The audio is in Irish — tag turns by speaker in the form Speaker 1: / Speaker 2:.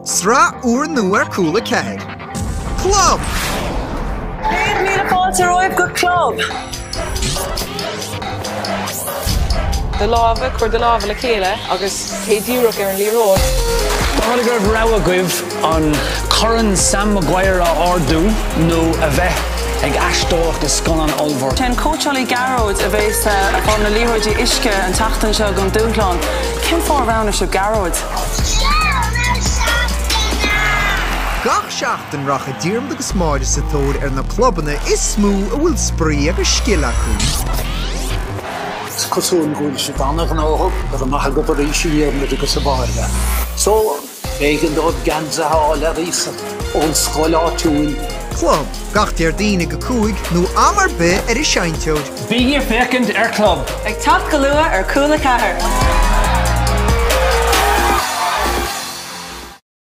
Speaker 1: Sraith úrnua ar Cúla 4. Club!
Speaker 2: 100,000 fáilte romhaibh go Club!
Speaker 3: Do lámha, cuir do lámha le chéile agus téigh díreach ar an liathróid.
Speaker 4: Dá mba go raibh rogha agaibh an Corn Sam Maguire a ardú nó a bheith ag aisteoireacht i scannán ollmhór.
Speaker 2: Sé an cóitseálaí Gearóid a bhéas ag fáil na liathróidí uisce an tseachtain seo don dúshlán. Cén fáth a roghnaigh sibh Gearóid?
Speaker 1: Gach seachtain rachaidh Diarmuid agus Máire sa tóir ar na clubanna is mó a bhfuil spraoi agus scil acu.
Speaker 5: Is cosúil go bhfuil sibh an-ghnóthach, go raibh maith agaibh arís a Dhiarmuid agus a Mháire. So, b'éigean dóibh geansaithe a fháil ar iasacht ón scoil áitiúil.
Speaker 1: Club, gach Déardaoin ag 5 nó am ar bith ar an seinnteoir.
Speaker 4: Bígí ag féachaint ar Club!
Speaker 2: Ag teacht go luath ar Cúla 4.